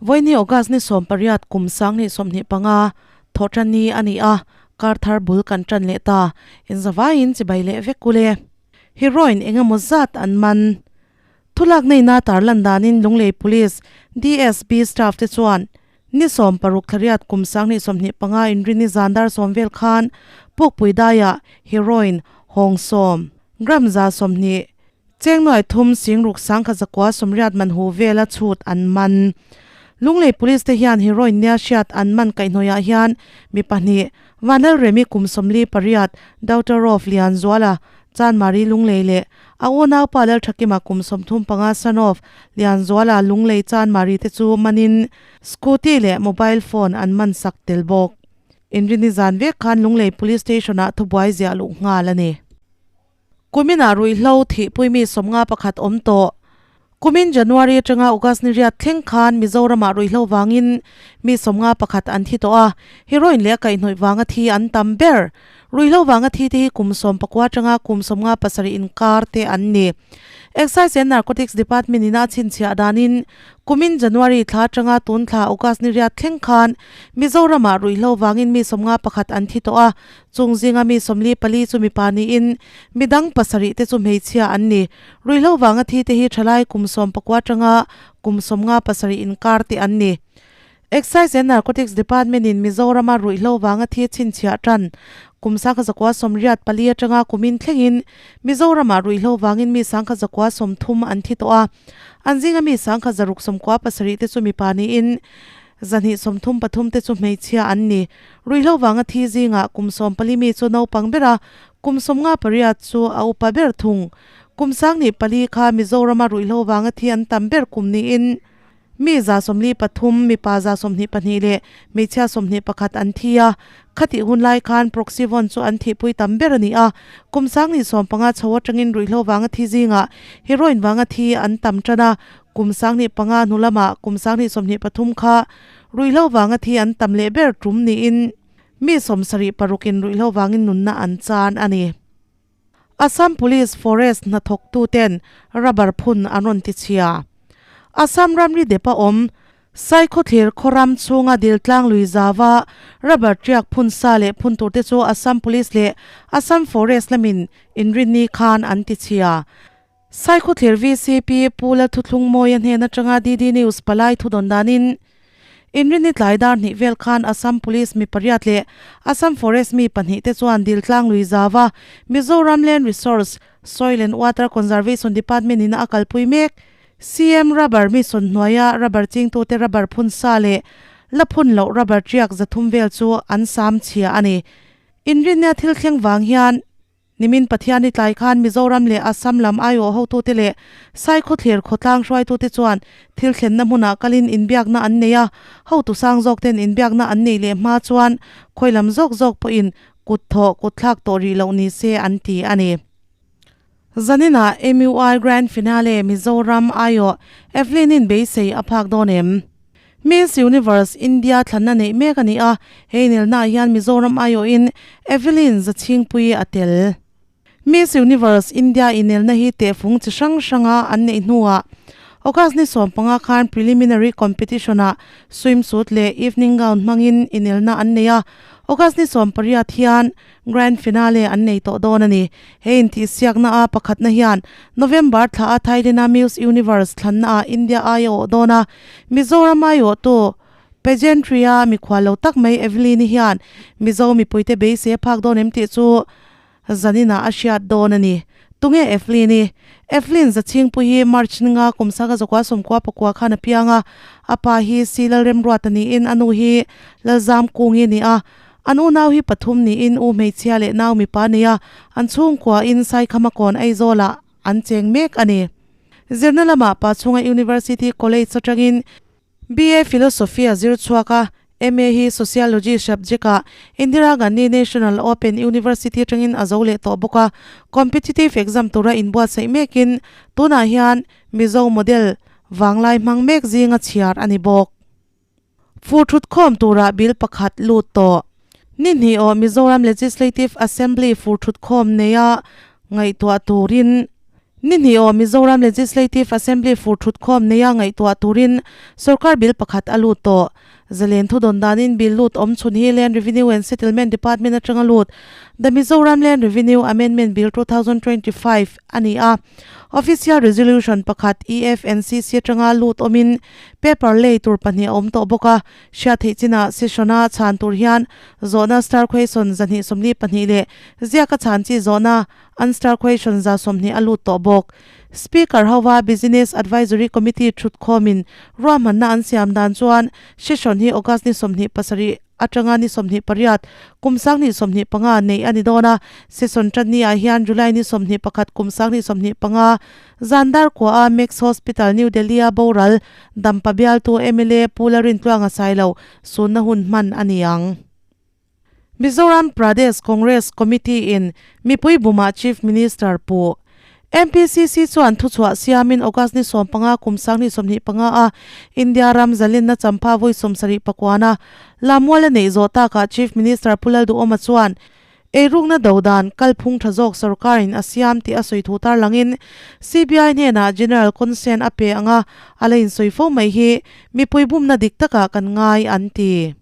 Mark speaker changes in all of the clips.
Speaker 1: Vawiini August ni 18 kum 2025 Thawhṭanni a ni a, kar thar bul kan ṭan leh ta. Inzavaiin chibai leh vek ule. Heroin eng emaw zat an man. Thulak neihna tarlan danin Lunglei Police DSP staff te chuan ni 16 thlariat kum 2025 inrini zan dar sawm vel khan Pukpui daiah heroin hawng sawm gram 120 cheng nuai thum sing ruk sangkhat zakua sawmriat man hu vela chhut an man. Lunglei Police te hian heroin nia hriat an man kaihhnawihah hian mi pahnih Vanlalremi kum 48 daughter of Lianzuala Chanmari Lunglei leh a unaupa Lalthakima kum 35 son of Lianzuala Lunglei Chanmari te chu manin scooty leh mobile phone an man sak tel bawk. Inrini zan vek khan Lunglei Police Station ah thubuai ziah luh nghal a ni. Kuminah ruihhlo thihpui mi 51 awm tawh. Kumin January atanga August ni riat thleng khan Mizoramah ruihhlo vangin mi 51 an thi tawh a, heroin leh a kaihhnawih vanga thi an tam ber. Ruihhlo vanga thi te hi kum 19 atanga kum 57 inkar te an ni. Excise and Narcotics Department in a chhinchhiah danin kumin January thla atanga tun thla August ni riat thleng khan Mizoramah ruihhlo vangin mi 51 an thi tawh a, Chung zinga mi 44 chu mipa niin midang pasarih te chu hmeichhia an ni. Ruihhlo vanga thi te hi thalai kum 19 atanga kum 57 inkar te an ni. Excise and Narcotics Department in Mizorama ruihhlo vanga thi chhinchhiah tan kum 1984 atanga kumin thlengin Mizorama ruihhlo vangin mi 130 an thi tawh a. An zinga mi 197 te chu mipa niin 233 te chu hmeichhia an ni. Ruihhlo vanga thi zingah kum 14 mi chu naupang ber a, kum 58 chu a upa ber thung. Kum 24 kha Mizorama ruihhlo vanga thi an tam ber kum niin mi 143, mipa 122 leh hmeichhia 21 an thi a. Khatih hun lai khan Proxyvon chu an thihpui tam ber a ni a. Kum 15 chho atangin ruihhlo vanga thi zingah heroin vanga thi an tam tan a, kum 25 hnu lamah kum 2023 kha Ruihhlo vanga thi an tam leh ber tum niin mi 76 in ruihhlo vangin nunna an chan a ni. Assam Police Forest hnathawktu ten rubber phun an rawn ti chhia. Assam ramri depa awm Saikhawthlir khawram chhunga diltlang lui zawa rubber tiak phun sa leh phun tur te chu Assam Police leh Assam Forest lamin inrinni khan an ti chhia. Saikhawthlir VCP Pu Lalthuthlung Mawia hnen atanga DD News palai thudawn danin Inrini tlai dar hnih vel khan Assam Police mi pariat leh Assam Forest mi pahnih te chuan diltlang lui zawa Mizoram Land Resource, Soil and Water Conservation Department in a kalpui mek. CM Rubber Mission hnuaia rubber chingtute rubber phun sa leh la phun loh rubber tiak 300 vel chu an sam chhia a ni. Inrinnia thil thleng vang hian Nimin Pathiani tlai khan Mizoram leh Assam lam aiawh hotute leh Saikhawthlir khawtlang hruaitute chuan thil thlenna hmunah kalin inbiakna an nei a, hotu sang zawk ten inbiakna an neih leh hma chuan khawi lam zawk zawk pawhin kut thawh kut thlak tawh rih loh ni se an ti a ni. Zaninah MUI Grand Finale Mizoram aiawh Evelyn-in beisei a phak dawn em? Miss Universe India thlanna neih mek a ni a, he inelnaah hian Mizoram aiawhin Evelyn Zachhingpui a tel. Miss Universe India inelna hi tehfung chi hrang hranga an neih hnuah August ni 15 khan preliminary competition-ah swimsuit leh evening gown hmangin inelna an nei a, August ni 18 hian Grand Finale an nei tawh dawn a ni. He intihsiakna a pakhatna hian November thla a Thailand-a Miss Universe thlanna ah India ai a awh dawn a, Mizoram ai awhtu pageantry-a mikhual lo tak mai Evelyn-i hian Mizo mipuite beisei a phak dawn em tih chu zaninah a hriat dawn a ni. Tunge Evelyn-i? Evelyn Zachhingpui hi March ninga kum sanga zakua sawmkua pakua khan a piang a, a pa hi Si Lalremruata niin a nu hi Lalzamkungi a ni a, An unau hi pathum niin u hmeichhia leh nau mipa nei a, an chhungkuain Saikhama kawn Aizawlah an cheng mek a ni. Zirna lamah Pachhunga University College atangin BA Philosophy a zir chhuak a, MA hi Sociology subject-ah Indira Gandhi National Open University atangin a zo leh tawh bawk a, competitive exam tura inbuatsaih mekin tunah hian Mizo model vanglai hmang mek zinga chhiar a ni bawk. Fur thut khawm turah bill pakhat lut tawh. Ni hnih aw Mizoram Legislative Assembly fur thut khawm neia ngaihtuah turin. Ni hnih aw Mizoram Legislative Assembly fur thutkhawm neia ngaihtuah turin sorkar bill pakhat a lut tawh. Zalen thudawn danin bill lut awm chhun hi Land Revenue and Settlement Department atanga lut The Mizoram Land Revenue Amendment Bill 2025 a ni a. Official Resolution pakhat EFNCC atanga lut awmin paper lei tur pahnih a awm tawh bawk a. Hriat theih chinah session-a chhan tur hian zawhna star question 222 leh ziaka chhan chi zawhna Unstar question 120 a lut tawh bawk. Speaker hova Business Advisory Committee thutkhawmin ruahmanna an siam dan chuan session hi August ni 27 atanga ni 28 kum 2025 neih a ni dawn a. Session tan ni ah hian July ni 21 kum 2025 zan dar kua a Max Hospital New Delhi a boral dampa bialtu mla Pu Lalrintluanga Sailo sunna hun hman a ni ang. Mizoram Pradesh Congress Committee in mipui bumah Chief Minister Pu. MPCC chuan thuchhuah siamin August ni 15 kum 2025 a India ram zalenna champha vawi 70 pakuana Lamual a neih zawh takah Chief Minister Pu Lalduhawma chuan eirukna do dan kalphung tha zawk sorkarin a siam tih a sawi thu tarlangin CBI hnenah General Consent a pe anga a la insawi fo mai hi mipui bumna dik takah kan ngai an ti.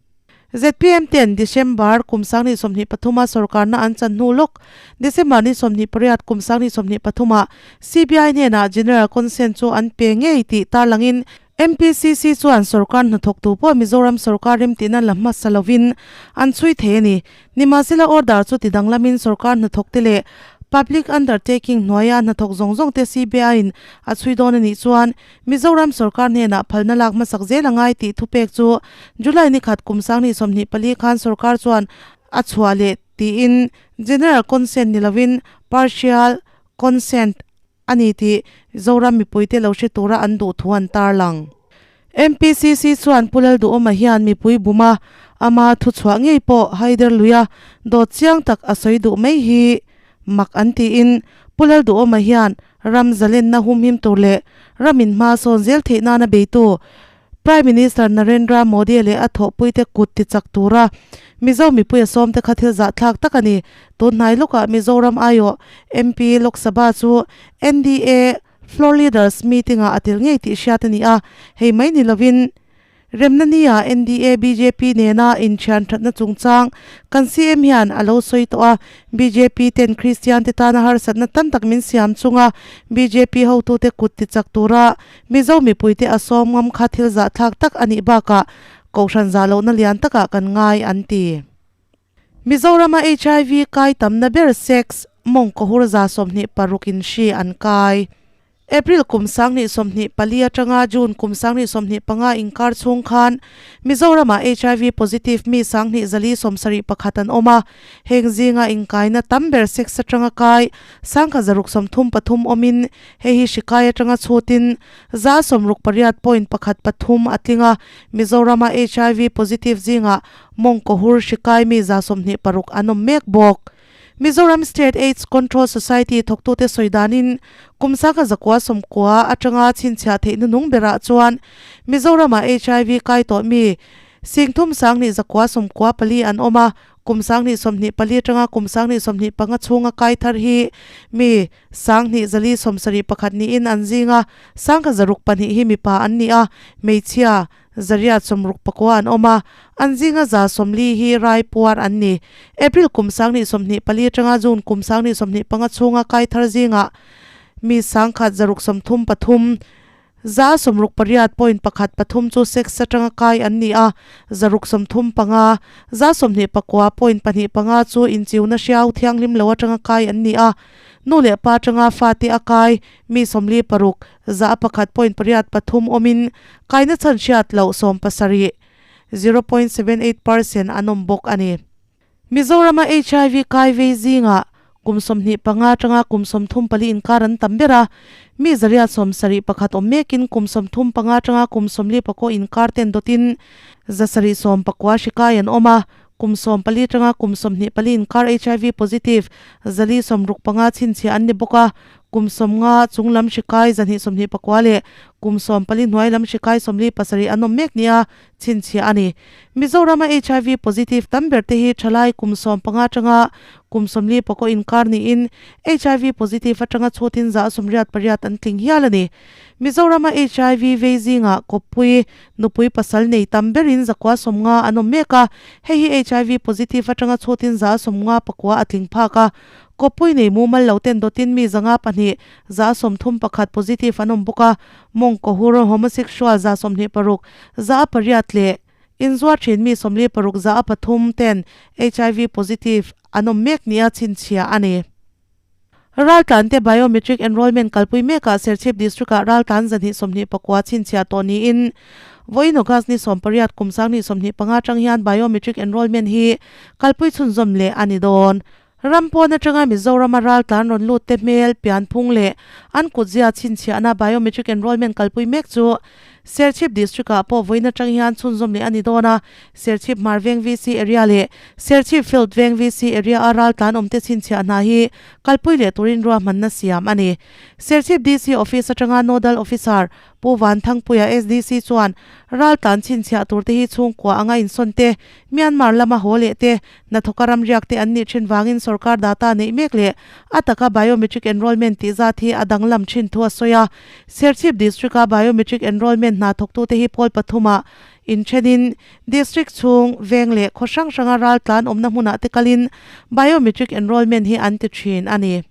Speaker 1: Zpm ten December kum 2023 a sorkarna an chan hnu lawk December ni 28 kum 2023 ah CBI hnenah General Consent chu an pe ngei tih tarlangin MPCC chuan sorkar hnathawktu pawh Mizoram sorkar remtihna la hmasa lovin an chhui thei a ni. Nimahsela order chu ti danglamin sorkar hnathawkte leh Public Undertaking hnuaia hnathawk zawng zawngte CBI in a chhui dawn a nih chuan Mizoram sorkar hnenah phalna lak hmasak zel a ngai tih thupek chu July ni khat kum 2024 khan sorkar chuan a chhuah leh tiin General Consent ni lovin Partial Consent a ni tih Zoram mipuite lo hre tura an duh thu an tarlang. MPCC chuan Pu Lalduhawma hian mipui buma ama thuchhuah ngei pawh haider luia dawt chiang tak a sawi duh mai hi mak an tiin Pu Lalduhawma hian ram zalenna humhim tur leh ram inhma sawn zel theih nana beitu Prime Minister Narendra Modi leh a thawhpuite kut ti chak tura Mizo mipui a sawmte kha thil zahthlak tak a ni. Tun hnai lawkah Mizoram aiawh MP Lok Sabha chu NDA Floor Leaders meeting-ah a tel ngei tih hriat a ni a, hei mai ni lovin Remna nia NDA bjp nena inthian thatna chungchang kan CM hian a lo sawi tawh a, bjp ten Kristian te tana harsatna tam tak min siam chunga bjp hotute kut ti chak tura Mizo mipuite a sawm ngam kha thil zahthlak tak a nih bakah Kohhran zah lohna lian takah kan ngai an ti. Mizorama HIV kai tamna ber sex mawngkawhur 26 in hri an kai. April kum 2024 atanga June kum 2025 inkar chhung khan Mizoramah HIV positive mi 2471 an awm a, heng zinga inkaina tam ber sex atanga kai 1633 awmin hei hi hri kai atanga chhutin 68.13 a tling a, Mizorama HIV positive zingah mawngkawhur hri kai mi 26 an awm mek bawk. Mizoram State Aids Control Society thawktute sawi danin kum 1990 atanga chhinchhiah theihna nung berah chuan Mizoramah HIV kai tawh mi 3294 an awm a, kum 2024 atanga kum 2025 chhunga kai thar hi mi 2471 niin an zing a, 60 hi mipa an ni a, hmeichhia 169 an awm a, an zinga 140 hi rai puar an ni. April kum 2024 atanga June kum 2025 chhunga kai thar zingah mi 1633, 68.13 chu sex atanga kai an ni a, 635, 29.25 chu inchiuna hriau thianghlim lo atanga kai an ni a, nu leh pa atanga fate a kai mi 46, 1.83 awmin kaina chhan hriat loh 17, 0.78%, an awm bawk a ni. Mizorama HIV kai vei zingah kum 25 atanga kum 34 inkar an tam ber a, mi 171 awm mekin kum 35 atanga kum 44 inkar ten dawtin 719 hri kai an awm a, kum 14 atanga kum 24 inkar HIV positive 465 chhinchhiah an ni bawk a. Kum 50 chung lam hri kai 229 leh kum 14 hnuai lam hri kai 47 an awm mek nia chhinchhiah a ni. Mizorama HIV positive tam ber te hi thalai kum 15 atanga kum 44 inkar niin HIV positive atanga chhutin 88 an tling hial a ni. Mizorama HIV vei zingah kawppui nupui pasal nei tam berin 150 an awm mek a, hei hi HIV positive atanga chhutin 59 a tling phak a. Kawppui nei mumal lo ten dawtin mi 502 131 positive an awm bawk a, mawngkaw hur homosexual 26 800 leh inzuar thin mi 46 3 ten HIV positive an awm mek nia chhinchhiah a ni. Raltlante biometric enrolment kalpui mekah Serchhip District-ah raltlan 229 chhinchhiah tawh niin vawiin August ni 18 kum 2025 atang hian biometric enrolment hi kalpui chhunzawm leh a ni dawn. Ram pawn atanga Mizorama raltlan rawn lut te hmel, pianphung leh an kutzia chhinchhiahna biometric enrolment kalpui mek chu Serchhip District-ah pawh vawiin atang hian chhunzawm leh a ni dawn a, Serchhip Hmar Veng VC Area leh Serchhip Field Veng VC Area-a raltlan awmte chhinchhiah hna hi kalpui leh turin ruahmanna siam a ni. Serchhip DC Office atanga Nodal Officer Pu Vanthangpuia SDC chuan raltlan chhinchhiah turte hi chhungkua anga insawn te, Myanmar lama haw leh te, hnathawka ramriak te an nih thin vangin sorkar data neih mek leh a taka biometric enrolment tih zat hi a danglam thin thu a sawi a. Serchhip District-a biometric enrolment hna thawktute hi pawl pathumah inthenin District chhung, veng leh khaw hrang hranga raltlan awmna hmunah te kalin biometric enrolment hi an ti thin a ni.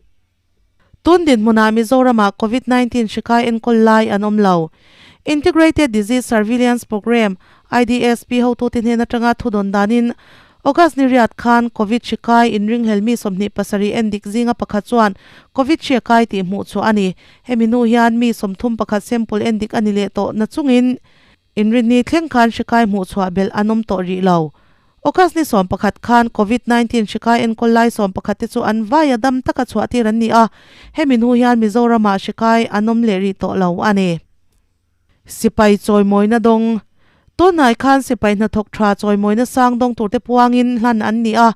Speaker 1: Tun dinhmunah Mizoramah Covid 19 hri kai enkawl lai an awm lo. Integrated Disease Surveillance Programme, IDSP, hotute hnen atanga thudawn danin August ni riat khan Covid hri kai inringhlel mi 27 endik zinga pakhat chuan Covid hri a kai tih hmuh chhuah a ni. Hemi hnu hian mi 31 sample endik a ni leh tawh nachungin Inrinni thleng khan hri kai hmuh chhuah belh an awm tawh rih lo. August ni 11 khan Covid 19 hri kai enkawl lai 11 te chu an vaia dam taka chhuah tir an ni a, hemi hnu hian Mizoramah hri kai an awm leh rih tawh lo a ni. Sipai chawimawina dawng Tunhnai khan sipai hnathawk tha chawimawina sang dawng turte puangin hlan an ni a,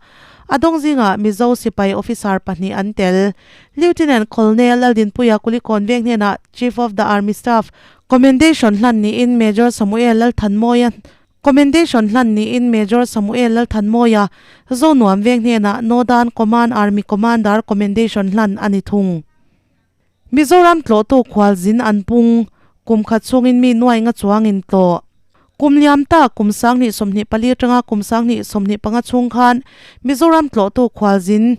Speaker 1: a dawng zingah Mizo sipai officer pahnih an tel. Lieutenant Colonel Laldinpuia Kulikawn veng hnenah Chief of the Army Staff Commendation hlan niin Major Samuel Lalthanmawia Commendation hlan niin Major Samuel Lalthanmawia Zonuam veng hnenah Northern Command Army Commander Commendation hlan a ni thung. Mizoram tlawhtu khualzin an pung, kum khat chhungin mi nuainga chuangin tlawh. Kum liam tak kum 2024 atanga kum 2025 chhung khan Mizoram tlawhtu khualzin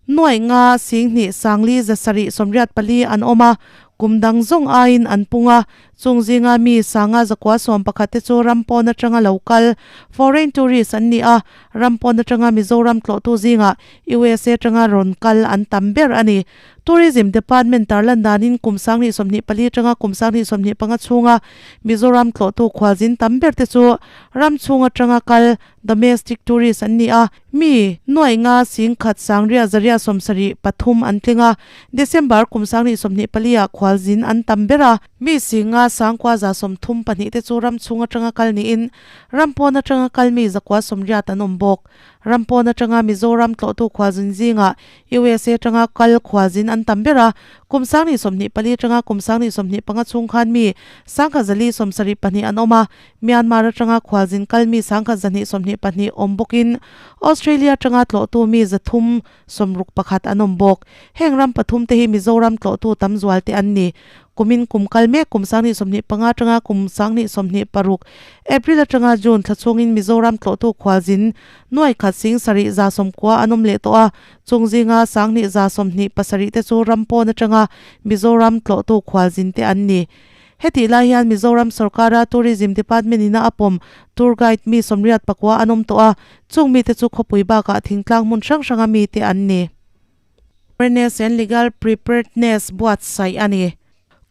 Speaker 1: Nuaih nga 20 sangli 784 an awm a, kum dang zawng aiin an pung a, chung zinga mi sanga 111 te chu ram pawn atanga lo kal, foreign tourist, an ni a, ram pawn atanga Mizoram tlawhtu zingah USA atanga rawn kal an tam ber a ni. Tourism Department tarlan danin kum 2024 atanga kum 2025 chhunga Mizoram tlawhtu khualzin tam ber te chu ram chhung atanga kal, Domestic tourist an ni a, mi nuaih nga 10,000 sangria 173 an tling a, December kum 2024 ah khualzin an tam ber a, mi 5,000 932 te chu ram chhung atanga kal niin ram pawn atanga kal mi 980 an awm bawk. Ram pawn atanga Mizoram tlawhtu khualzin zingah USA atanga kal khualzin an tam ber a, kum 2024 atanga kum 2025 chhung khan mi 1,472 an awm a, Myanmar atanga khualzin kal mi 1,222 awm bawkin Australia atanga tlawhtu mi 361 an awm bawk. Heng ram pathum te hi Mizoram tlawhtu tam zual te an ni. Kumin kum kal mek kum 2025 atanga kum 2026 April atanga June thla chhungin Mizoram tlawhtu khualzin nuai khat 7,190 an awm leh tawh a, chung zinga 2,127 te chu ram pawn atanga Mizoram tlawhtu khualzin te an ni. Hetih lai hian Mizoram sorkara Tourism Department ina a pawm Tour Guide mi 84 an awm tawh a, chung mite chu khawpui bakah thingtlang hmun hrang hranga mite an ni. Awareness and Legal Preparedness buatsaih a ni.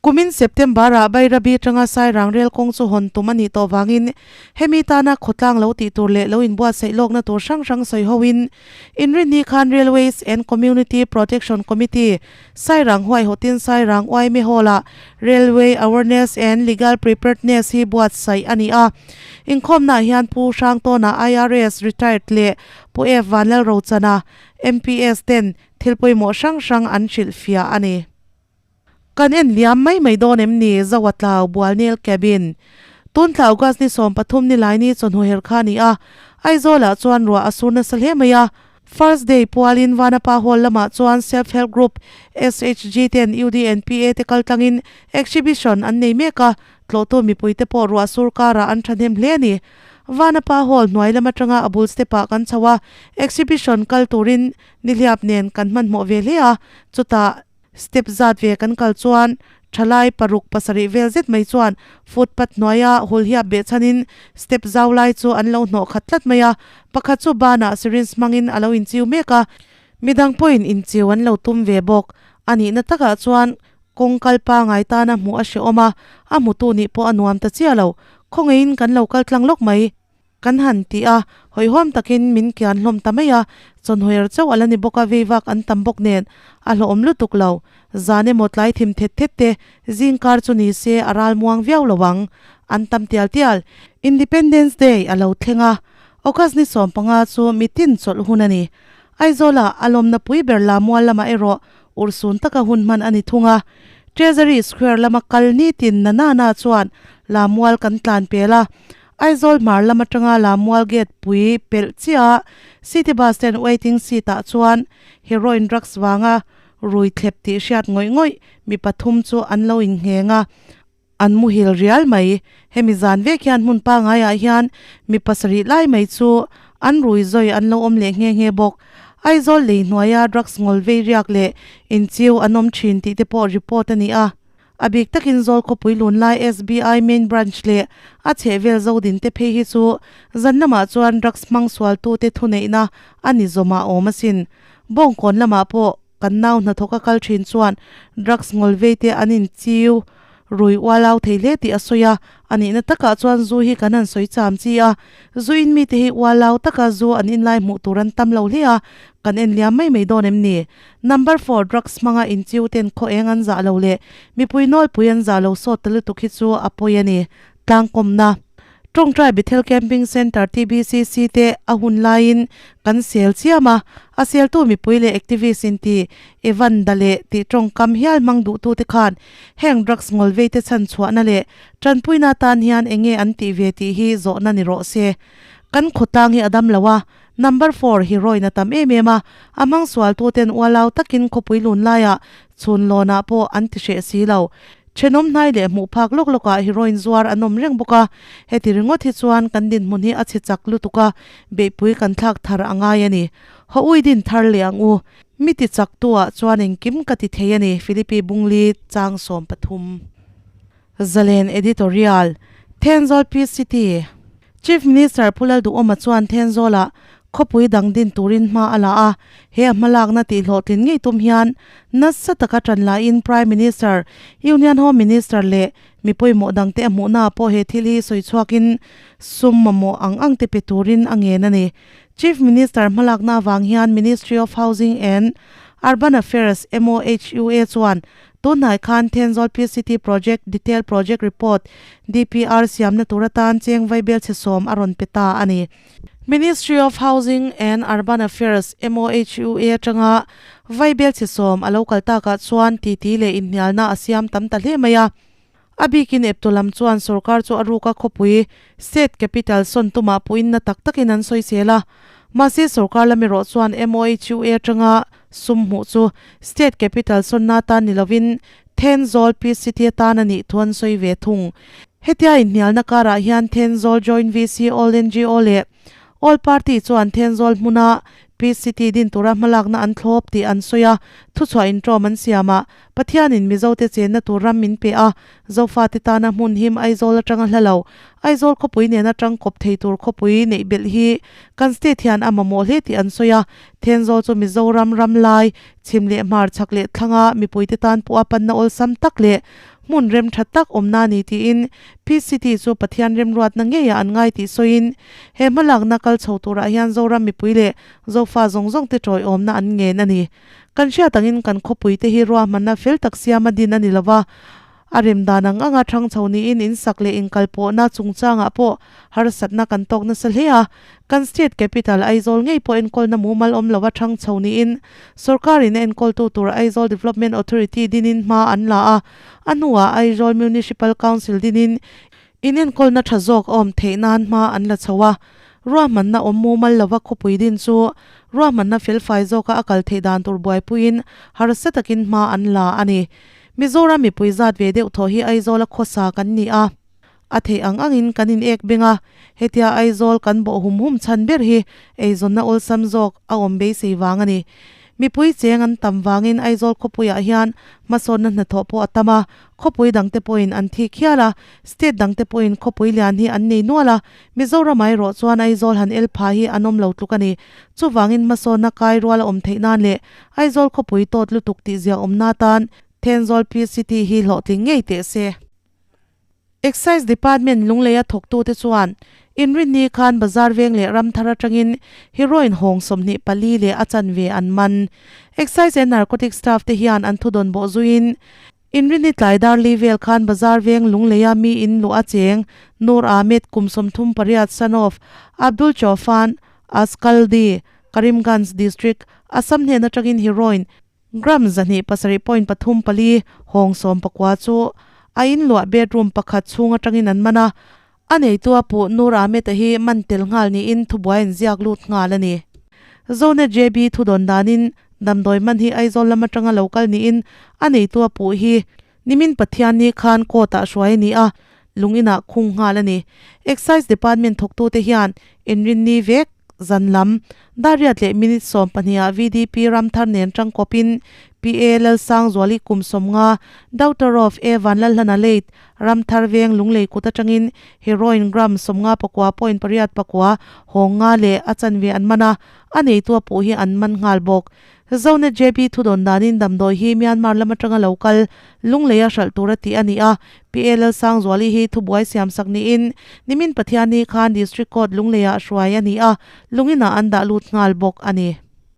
Speaker 1: Kumin September-ah Bairabi atanga Sairang rel kawng chu hawn tum a nih tawh vangin hemi tana khawtlang lo tih tur leh lo inbuatsaih lawkna tur hrang hrang sawi hoin Inrinni khan Railways and Community Protection Committee Sairang huaihawtin Sairang Uaime Hall-ah Railway Awareness and Legal Preparedness hi buatsaih a ni a. Inkhawmnaah hian Pu Hrangtawna IRS Retired leh Pu F Vanlalrochana MPS ten thil pawimawh hrang hrang an hrilhfiah a ni. Kan en liam mai mai dawn em ni? Zoa tlau Bualnel Cabin. Tun thla August ni 13 ni laini chawhnu her kha a ni a, Aizawlah chuan ruah a sur nasa hle mai a. First Day pualin Vanapa Hall lamah chuan Self Help Group, SHG, ten UDNPA te kaltlangin exhibition an nei mek a, tlawhtu mipuite pawh ruah sur karah an thahnem hle a ni. Vanapa Hall hnuai lam atanga a bul step ah kan chho a, exhibition kal turin nihliap nen kan hmanhmawh ve hle a, chutah Step zat ve kan kal chuan thalai paruk pasarih vel zet mai chuan footpath hnuaia hulhiap beh chhanin step zau lai chu an lo hnawh khat tlat mai a, pakhat chu banah syringe hmangin a lo inchiu mek a, midang pawhin inchiu an lo tum ve bawk. A nihna takah chuan kawng kal pangai tana hmuh a hrehawm a, a hmutu nih pawh a nuam ta chiah lo. Khawngeiin kan lo kal tlang lawk mai. Kan han ti a, hawihhawm takin min kian hlawm ta mai a, chawnhawiar chauh a la ni bawk a, veivak an tam bawk nen a hlawhawm lutuk lo. Zan emaw tlai thim thet thet te zing kar chu ni se a ral muang viau lo ang. An tam tial tial. Independence Day a lo thleng a, August ni 15 chu mitin chawlh hun a ni. Aizawla a lawmna pui ber la mual lamah erawh urhsun taka hun hman a ni thung a. Treasury Square lama kal nitin na na na chuan la mual kan tlan pel a, Aizawl hmar lam atanga Lamual gate pui pelh chiah City Bus ten waiting seat ah chuan heroin drugs vanga rui thlep tih hriat ngawih ngawih mi pathum chu an lo inngheng a, an muhil rial mai. Hemi zan vek hian hmun pangai ah hian mi pasarih lai mai chu an rui zawi an lo awm leh nghe nghe bawk. Aizawl lei hnuaia drugs ngawl vei riak leh inchiu an awm thin tih te pawh report a ni a. A bik takin Zawl khawpui lun lai SBI main branch leh a chhehvel Zodin te phei hi chu zan lamah chuan drugs hmang sualtute thuneihna a ni zawmah awm asin. Bawngkawn lamah pawh kan nau hnathawk a kal thin chuan drugs ngawlvei te an inchiu rui ualau thei hle tih a sawi a, a nihna takah chuan zu hi kan han sawi cham chi a, zu in mite hi ualau taka zu an inlai hmuh tur an tam lo hle a, kan en liam mai mai dawn em ni? Number four drugs hmanga inchiu ten khaw eng an zah lo leh mipui nawlpui an zah lo sawt ta lutuk hi chu a pawi a ni. Tlangkawmna Tawngtai Bethel Camping Centre TBCC te a hun laiin kan sel chiam a, a seltu mipui leh activist inti Evan da leh tih tawngkam hial hmang duhtute khan heng drugs ngawlvei te chhan chhuahna leh tanpuina tan hian enge an tih ve tih hi zawhna ni rawh se. Kan khawtlang hi a dam lo a, Number four heroin a tam em em a, a hmang sualtuten ualau takin khawpui lun laiah chhun lawnah pawh an ti hreh si lo. Thenawm hnai leh hmuh phak lawk lawkah heroin zuar an awm reng bawk a, heti ringawt hi chuan kan dinhmun hi a chhe chak lutuk a, beihpui kan thlak thar a ngai a ni. Haw ui din thar leh ang u. Mi ti chak tuah chuan engkim ka ti thei a ni, Philippi Bungli chang 13. Zalen Editorial, Thenzawl Peace City, Chief Minister Pu Lalduhawma chuan Thenzawlah khawpui dang din turin hma a la a, he a hmalakna tihhlawhtlin ngei tum hian nasa taka tan lahin Prime Minister, Union Home Minister leh mi pawimawh dangte a hmuhnaah pawh he thil hi sawi chhuakin sum mamawh ang ang te pe turin a ngen a ni. Chief Minister hmalakna avang hian Ministry of Housing and Urban Affairs, MOHUA, chuan Tunhnai khan Thenzawl PCT Project Detail Project Report, DPR, siamna tur atan cheng vaibel chhe sawm a rawn pe ta a ni. Ministry of Housing and Urban Affairs, MOHUA, atanga vaibel chhe sawm a lo kal takah chuan titi leh inhnialna a siam tam ta hle mai a. A bikin eptu lam chuan sorkar chu a ruka khawpui, state capital, sawn tumah puinna tak takin an sawisel a. Mahse sorkar lam erawh chuan MOHUA atanga sum hmuh chu state capital sawnna atan ni lovin Thenzawl Peace City atan a nih thu an sawi ve thung. Hetia inhnialna karah hian Thenzawl Joint VC All NGO leh All Party chuan Thenzawl hmuna Peace City din tura hmalakna an thlawp tih an sawi a, thuchhuah inṭawm an siam a, Pathianin Mizote chenna tur ram min pe a, Zofate tana hmun him Aizawl atanga hla lo, Aizawl khawpui nena tangkawp thei tur khawpui neih belh hi kan state hian a mamawh hle tih an sawi a, Thenzawl chu Mizoram ram lai, chhim leh hmar chhak leh thlanga mipuite tan pawha panna awlsam tak leh hmun rem tha tak awmna a ni tiin Peace City chu Pathian remruatna ngeiah an ngai tih sawiin he hmalakna kal chho turah hian Zoram mipui leh Zofa zawng zawng te tawiawmna an ngen a ni. Kan hriat angin kan khawpui te hi ruahmanna fel tak siama din a ni lova. A rem dan ang anga thang chho niin in sak leh inkalpawhna chungchangah pawh harsatna kan tawk nasa hle a. Kan state capital Aizawl ngei pawh enkawlna mumal awm lova thang chho niin sorkarin a enkawltu tur Aizawl Development Authority dinin hma an la a. A hnuah Aizawl Municipal Council dinin inenkawlna tha zawk a awm theih nan hma an la chho a. Ruahmanna awm mumal lova khawpui din chu ruahmanna felfai zawka a kal theih dan tur buaipuiin harsa takin hma an la a ni. Mizoram mipui zat ve deuh thaw hi Aizawla khawsa kan ni a, a theih ang angin kan in ek beng a, hetia Aizawl kan bawh hum hum chhan ber hi eizawnna awlsam zawk a awm beisei vang a ni. Mipui cheng an tam vangin Aizawl khawpuiah hian hmasawnna hnathawh pawh a tam a, khawpui dangte pawhin an thik hial a, state dangte pawhin khawpui lian hi an nei nual a, Mizoram erawh chuan Aizawl han el pha hi an awm lo tluk a ni. Chuvangin hmasawnna kai rual a awm theih nan leh Aizawl khawpui tawt lutuk tih zia awmna atan Thenzawl P-City hi hlawhtling ngei teh se. Excise Department Lungleia thawktute chuan Inrinni khan bazar veng leh ram thar atangin heroin hawng 24 leh a chanve an man. Excise and Narcotics staff te hian an thudawn bawh zuiin Inrinni tlai dar li vel khan bazar veng Lungleia mi in luh a cheng Noor Ahmed kum 38 son of Abdul Chofan Askaldi, Karimganj District, Assam hnen atangin heroin gram 207.34 hawng 19 chu a in luah bedroom pakhat chhung atangin an man a, a neitu a puh Noor Ahmed-a hi man tel nghal niin thubuai an ziak lut nghal a ni. Zonet JB thudawn danin damdawi man hi Aizawl lam atanga lo kal niin a neitu a puh hi nimin Pathianni khan court-ah hruai a ni a, lung inah khung nghal a ni. Excise Department thawktute hian inrinni vek zan lam dariat leh minute 12 ah VDP Ramthar nen tangkawpin PA Lalsangzuali kum 50, Daughter of A Vanlalhlana Late, Ramthar veng Lunglei kut atangin heroin gram 59.89 hawng nga leh a chanve an man a, a neitu a puh hi an man nghal bawk. Zonet JB thudawn danin damdawi hi Myanmar lam atanga lo kal Lunglei a hralh tur a tih a ni a, PA Lalsangzuali hi thubuai siamsak niin nimin Pathianni khan District Court Lungleiah hruai a ni a, lunginah an dah lut nghal bawk a ni.